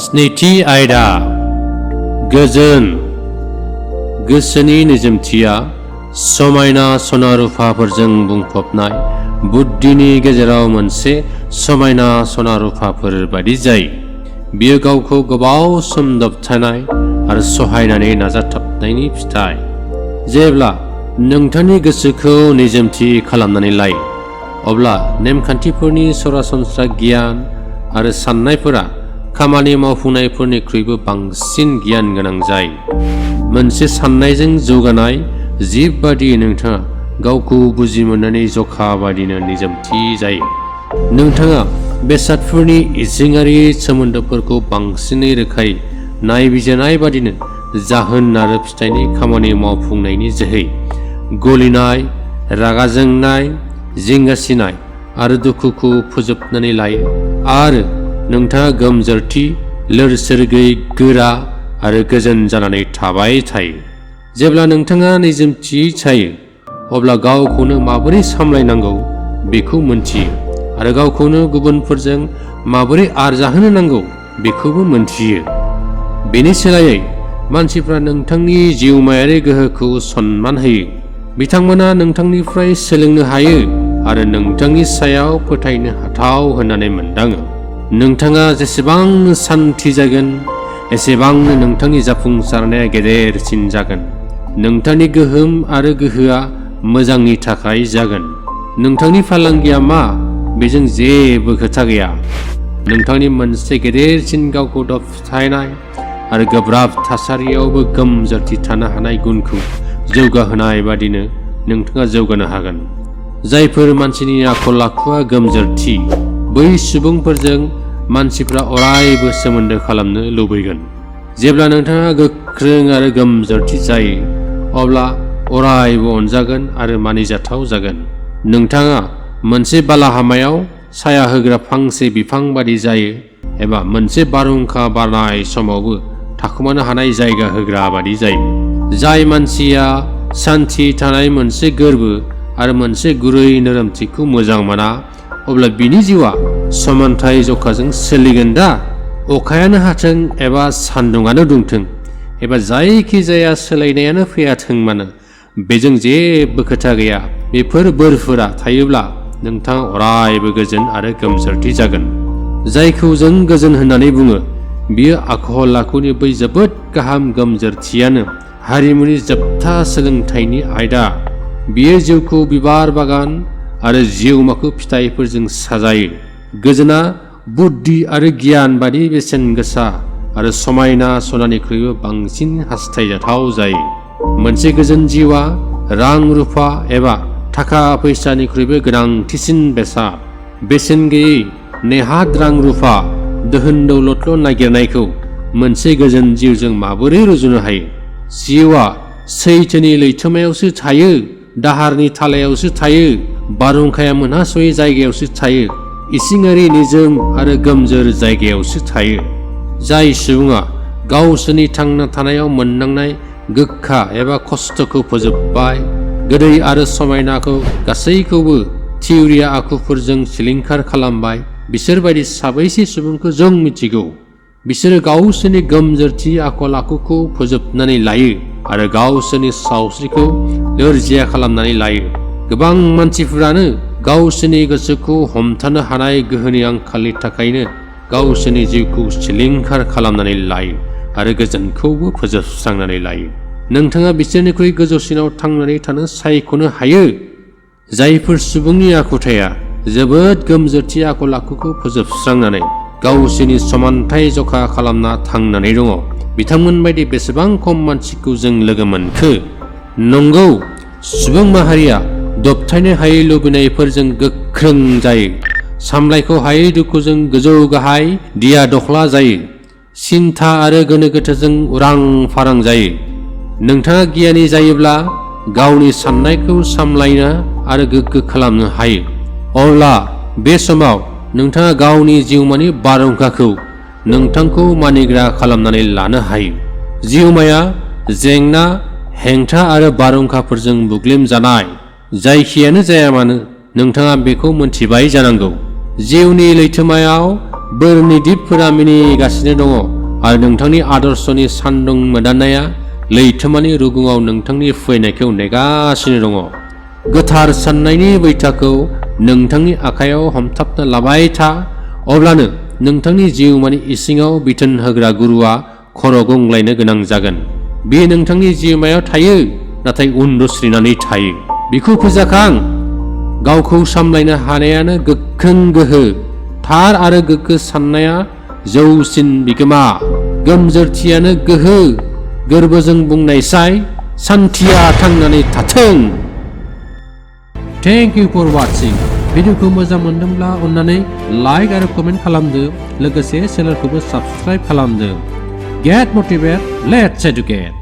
स्निथि आयदा गोजोन। गोसोनि निजोमथिया समायना सना रुफाफोरजों बुंफबनाय बुद्धिनि गेजेराव मोनसे समायना सना रुफाफोर बायदि जायो। बियो गावखौ गोबाव सम दबथायनाय आरो सहायनानै नाजाथाबनायनि फिथाइ। जेब्ला नोंथांनि गोसोखौ निजोमथि खालामनानै लायो, अब्ला नेमखान्थिफोरनि सरासनस्रा गियान आरो साननायफोरा खामानि मावफुंनायफोरनिख्रुइबो बांसिन गियान गोनां जायो। मोनसे साननायजों जौगानाय जिब बादि नोंथाङा गावखौ बुजिमोननायनि जखा बादिनो निजोमथि जायो। नोंथाङा बेसादफोरनि इसिङारि सोमोन्दोफोरखौ बांसिनै रोखायै नायबिजिरनाय बादिनो जाहोन आरो फिथाइनि खामानि मावफुंनायनि जोहै गलिनाय, रागा जोंनाय, जिंगासिनाय आरो दुखुखौ फोजोबनानै लायो आरो नोंथाङा गोमजोरथि, लोरसोर गैयै, गोरा आरो गोजोन जानानै थाबाय थायो। जेब्ला नोंथाङा निजोमथि थायो, अब्ला गावखौनो माबोरै सामलायनांगौ बेखौ मोनथियो आरो गावखौनो गुबुनफोरजों माबोरै आरजाहोनो नांगौ बेखौबो मोनथियो। बेनि सोलायै मानसिफ्रा नोंथांनि जिउमायारि गोहोखौ सनमान होयो। बिथांमोना नोंथांनिफ्राय सोलोंनो हायो आरो नोंथांनि सायाव फोथायनो हाथाव होननानै मोनदाङो। नोंथाङा जेसेबां सान्थि जागोन, एसेबांनो नोंथांनि जाफुंसारनाया गेदेरसिन जागोन। नोंथांनि गोहोम आरो गोहोआ मोजांनि थाखाय जागोन। नोंथांनि फालांगिया मा बेजों जेबो खोथा गैया। नोंथांनि मोनसे गेदेरसिन गावखौ दबथायनाय आरो गोब्राब थासारियावबो गोमजोरथि थानो हानाय गुनखौ जौगाहोनाय बादिनो नोंथाङा जौगानो हागोन। जायफोर मानसिनि आखल आखुआ गोमजोरथि, बै सुबुंफोरजों मानसिफ्रा अरायबो सोमोन्दो खालामनो लुबैगोन। जेब्ला नोंथाङा गोख्रों आरो गोमजोरथि जायो, अब्ला अरायबो अनजागोन आरो मानिजाथाव जागोन। नोंथाङा मोनसे बालाहामायाव साया होग्रा फांसे बिफां बादि जायो, एबा मोनसे बारहुंखा बारनाय समावबो थाखुमानो हानाय जायगा होग्रा बादि जायो। जाय मानसिया सान्थि थानाय मोनसे गोर्बो आरो मोनसे गुरै नोरोमथिखौ मोजां मोना, अब्ला बिनि जिउआ समानथाय जखाजों सोलिगोन दा। अखायानो हाथों एबा सान्दुंआनो दुंथों एबा जायखि जाया सोलायनायानो फैयाथों मानो, बेजों जेबो खोथा गैया। बेफोर बोरफोरा थायोब्ला नोंथाङा अरायबो गोजोन आरो गोमजोरथि जागोन। जायखौ जों गोजोन होननानै बुङो, बियो आखल आखुनि बै जोबोद गाहाम गोमजोरथियानो हारिमुनि जोबथा सोलोंथाइनि आयदा। बियो जिउखौ बिबार बागान आरो जिउमाखौ फिथाइफोरजों साजायो। गोजोना बुद्धि आरो गियान बादि बेसेन गोसा आरो समायना सनानिख्रुइबो बांसिन हास्थायजाथाव जायो। मोनसे गोजोन जिउआ रां रुफा एबा थाखा फैसानिख्रुइबो गोनांथिसिन बेसाद। बेसेन गैयै नेहाद रां रुफा, दोहोन दौलतल' नागिरनायखौ मोनसे गोजोन जिउजों माबोरै रुजुनो हायो? जिउआ सैथोनि लैथोमायावसो थायो, दाहारनि थालायावसो थायो, बारहुंखाया मोनहासयै जायगायावसो थायो, इसिङारि निजोम आरो गोमजोर जायगायावसो थायो। जाय सुबुङा गावसोरनि थांना थानायाव मोननांनाय गोखा एबा खस्थ'खौ फोजोबबाय, गोदै आरो समायनाखौ गासैखौबो थिउरिया आखुफोरजों सिलिंखार खालामबाय, बिसोरबायदि साबैसे सुबुंखौ जों मिथिगौ? बिसोरो गावसोरनि गोमजोरथि आखल आखुखौ फोजोबनानै लायो आरो गावसोरनि सावस्रिखौ लोरजिया खालामनानै लायो। गोबां मानसिफोरानो गावसोरनि गोसोखौ हमथानो हानाय गोहोनि आंखालनि थाखायनो गावसोरनि जिउखौ सिलिंखार खालामनानै लायो आरो गोजोनखौबो फोजोबस्रांनानै लायो। नोंथाङा बिसोरनिख्रुइ गोजौसिनाव थांनानै थानो सायख'नो हायो। जायफोर सुबुंनि आखुथाया जोबोद गोमजोरथि आखल आखुखौ फोजोबस्रांनानै गावसोरनि समानथाय जखा खालामना थांनानै दङ, बिथांमोन बायदि बेसेबां खम मानसिखौ जों लोगो मोनखो? नंगौ, सुबुं माहारिया दबथायनो हायै लुबैनायफोरजों गोख्रों जायो, सामलायख' हायै दुखुजों गोजौ गाहाय दिया दख्ला जायो, सिन्था आरो गोनो गोथोजों उरां फारां जायो। नोंथाङा गियानि जायोब्ला गावनि साननायखौ सामलायनो आरो गोग्गो खालामनो हायो। अब्ला बे समाव नोंथाङा गावनि जिउमानि बारहुंखाखौ नोंथांखौ मानिग्रा खालामनानै लानो हायो। जिउमाया जेंना, हेंथा आरो बारहुंखाफोरजों बुग्लिमजानाय। जायखियानो जाया मानो, नोंथाङा बेखौ मोनथिबाय जानांगौ। जिउनि लैथोमायाव बोरनि दिपफोरा मिनिगासिनो दङ आरो नोंथांनि आदर्शनि सान्दुं मोदाननाया लैथोमानि रुगुङाव नोंथांनि फैनायखौ नेगासिनो दङ। गोथार साननायनि बैथाखौ नोंथांनि आखायाव हमथाबना लाबाय था, अब्लानो नोंथांनि जिउमानि इसिङाव बिथोन होग्रा गुरुआ खर' गंग्लायनो गोनां जागोन। बे नोंथांनि जिउमायाव थायो, नाथाय उन्दुस्रिनानै थायो। बिखौ फोजाखां। गावखौ सामलायनो हानायानो गोख्रों गोहो। थार आरो गोग्गो साननाया जौसिन बिगोमा। गोमजोरथियानो गोहो। गोरबोजों बुंनायसाय, सान्थिया थांनानै थाथों। Thank you for watching. भिडिअखौ मोजां मोनदोंब्ला अन्नानै लाइक आरो कमेन्ट खालामदो, लोगोसे चेनेलखौबो साबस्क्राइब खालामदो। Get motivate, let's educate.